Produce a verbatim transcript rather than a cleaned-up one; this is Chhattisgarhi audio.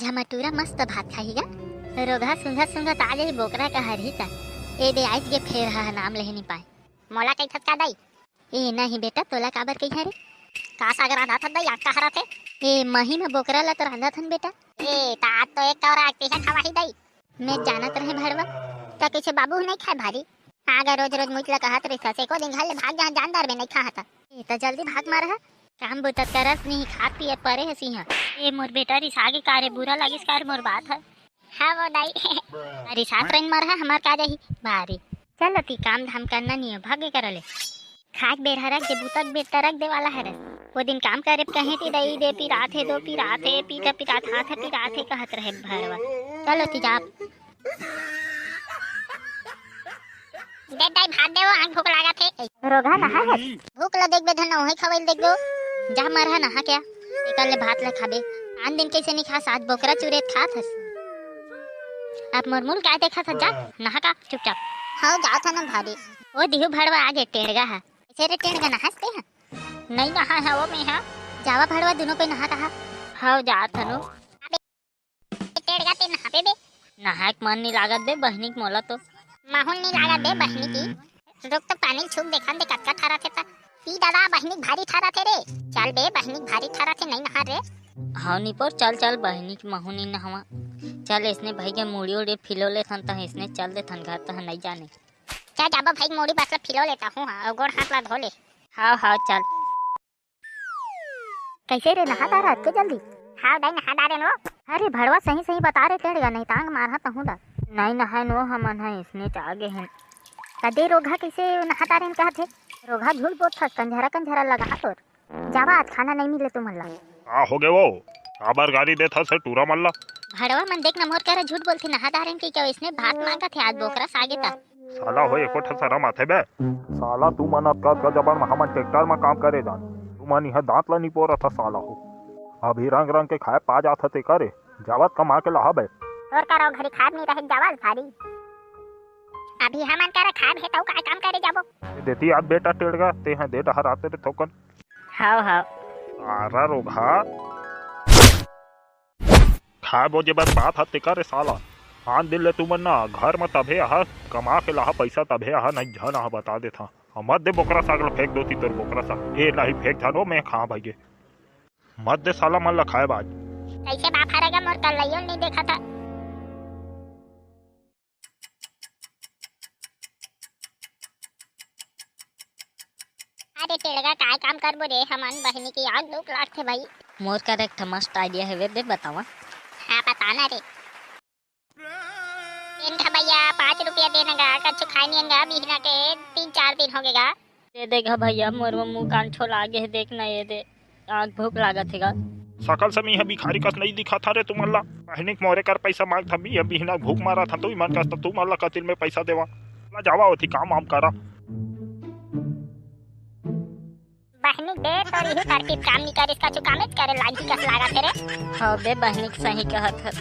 हमर टूरा मस्त भात खाही गा। रोगहा सुंघत सुंघत आ जाही, बोकरा का हरही का। ए दे, आइज गे फेर हा नाम लेहे नी पाए। मोला कहिथस का दाई? ए नहीं बेटा, तोला काबर कहिहा रे? का साग रांधत हस दाई, आग का हरत हे? ए मही में बोकरा ला तो रांधत हन बेटा। ए, त आज तो एक कौरा आग तेहा खवाही दाई। मैं जानत रहे भड़वा, त कइसे बाबू नहीं खाए भारी? आगा रोज रोज मुइच ला कहत रहिस, एको दिन घर ले भाग जा, जानदार में नहीं खाहत। ए, त जल्दी भाग मार हा। काम बुता करस नहीं, खात पियत परे हसी हा। ए, मोर बेटा रिसा गे का रे, बुरा लागिस का रे मोर बात हा? हाँ वो दाई। अरे सात रंग मर हा, हमार का जाही? बारी। चल अति काम धाम करना नहीं है, भागे कर ले। खाक बेर हरक दे, बुतक बेर तरक दे वाला हरस। वो दिन काम करे कहे ती दई दे पिरात हे, दो पिरात हे, पीठा पिरात, हाथ पिरात हे कहत रहे भड़वा। चल अति जा। दे दाई भात दे, वो आंख भूख लागत हे। रोगहा नहा है। भूख ला देखबे धन, ओहे खवाइल देखबो। जा मरहा नहा क्या? एकर ले भात ला खाबे। आन दिन कैसे नहीं खास, आज बोकरा चुरे खात हस। अब मोर मुल काय देखत हस, जा नहा का चुपचाप। हाँ, जात हन भारी। ओ दिहू भड़वा आगे टेड़गा हा। कैसे रे टेड़गा नहास ते हा? नहीं नहा है वो में हा। जावा भड़वा दोनों पे नहा कहा। हाँ, जात हनो। टेड़गा ते नहाबे बे। नहाए के मन नी लागत बे बहिनी के मोला तो। महू नी लागत बे बहिनी की। रुक तो पानी छुप देखन दे कतका ठहरत हे त। ई दादा बहिनी के भारी ठहरत हे रे। चल बे बहिनी के भारी ठहरत हे, नहीं नहा रे। हाँ निपोर, चल चल बहिनी के महू नी नहवा। चल इसने भाई के मुड़ी उड़ी फिलो लेथन त इसने चल देथन घर त नहीं जाने। चल जाबो भाई के मुड़ी बस ला फिलो लेता हूँ, हाँ, अउ गोड़ हाथ ला धो ले। हाँ हाँ चल। कैसे रे, नहा डारे अतके जल्दी? हाँ दाई, नहा डारेन वो। अरे भड़वा सही सही बता रे टेड़गा, नहीं टांग मारहा तहूँ ला। नहीं नहाएन वो, हमन ह इसने च आगे हन। कदे रोगहा कैसे नहा डारेन कहत हे? रोगहा झूठ बोलथस, कंझरा कंझरा लगा हा तोर। जावा, आज खाना नहीं मिले तुमन ला। का होगे वो? काबर गारी देथस टूरा मन ला? भड़वा मन देख न मोर करा झूठ बोलथे, नहा डारेन कहिके इसने भात मांगत हे, आज बोकरा सागे ता। साला हो, एको ठन सरम आथे बे? साला तुमन अतका अतका जबर म हमन ट्रैक्टर म काम करे जान, तुमन इहाँ दांत ल निपोरत ह साला हो। अभी रंग रंग के खाए पा जात ह तेकर ए, जावत कमा के लाहा बे। तोर करा ओ घरी खाब नी रहे जावत भारी। अभी हमन करा खाब हे तउ काय काम करे जाबो? देती आज बेटा टेड़गा, तेहा दे डहर आते रे थोकन। हाव हाव। सारा रोगहा। खाए बोजे बर बात ह तेकर ए साला। आन दिन ले तुमन ना घर म तभे आहा, कमा के लाहा पइसा तभे आहा, नहीं झन आहा बता देथंव। अउ मत दे बोकरा साग ल फेंक दोती तोर बोकरा साग। ए नहीं फेंक झन ओ, मैं खा भाई गे। मत दे साला मन ल खाए बाज। कइसे बाप हरे गा मोर कल्लइयो ल नइ देखत ह। अरे टेड़गा, काय काम करबो रे हमन, बहिनी के आग दुख लागथे भाई। मोर करा एक ठा मस्त idea हवे बे, बतावा। हाँ, बता ना रे। तेन का भैया, पाँच रुपया देना गा, कछु खाए नहीं गा, बिहना के तीन चार दिन होगे गा। दे दे गा भैया, मोर मुंह कान छोला गे हे, देख ना ये दे। आज भूख लागत हे गा। सकल से मीह भिखारी कस नइ दिखत हरे तुमन ला। बहिनी के मोरे कर पइसा मांगथंव, मीह बिहना भूख मरत हंव, तुमन कस त तुमन ला कतिल में पइसा देवा। ला जावा ओती काम वाम करा। बहिनी दे तोर इही तरकीब काम नी करिस, कछु कामेच करे लागही कस लागत हे रे। हव बे बहिनी के सही कहत हस।